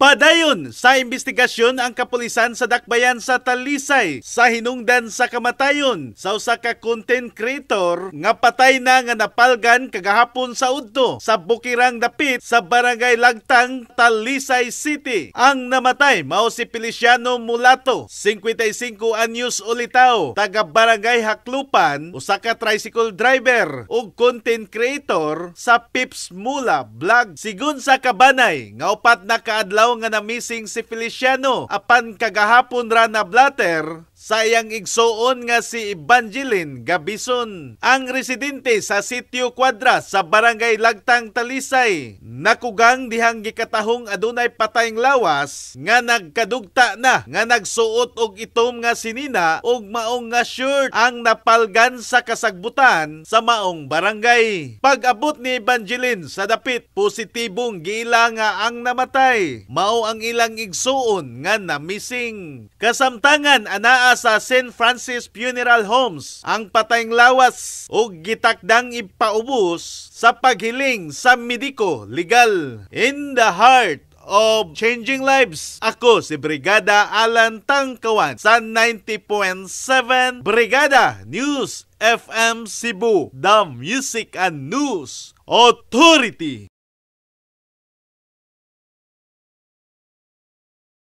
Padayon sa investigasyon ang kapulisan sa Dakbayan sa Talisay sa hinungdan sa kamatayon sa usa ka content creator nga patay na nga napalgan kagahapon sa udto sa bukirang dapit sa Barangay Lagtang, Talisay City. Ang namatay mao si Feliciano Mulato, 55 anyos ulitaw, taga Barangay Haklupan, usa ka tricycle driver ug content creator sa Pips Mula Vlog. Sigon sa kabanay nga 4 na kaadlaw nga na-missing si Feliciano apan kagahapon ra na blatter sa iyang igsuon nga si Evangeline Gabison. Ang residente sa Sitio Cuadra sa Barangay Lagtang, Talisay, nakugang dihang gikatahong adunay patayng lawas nga nagkadugta na nga nagsuot og itom nga sinina ug maong nga shirt ang napalgan sa kasagbutan sa maong barangay. Pag-abot ni Evangeline sa dapit, positibong giila nga ang namatay mao ang ilang igsuon nga na-missing. Kasamtangan, anaa sa St. Francis Funeral Homes ang patayng lawas ug gitakdang ipaubos sa paghiling sa mediko legal. In the heart of changing lives, ako si Brigada Alan Tangkawan sa 90.7 Brigada News FM Cebu, the Music and News Authority.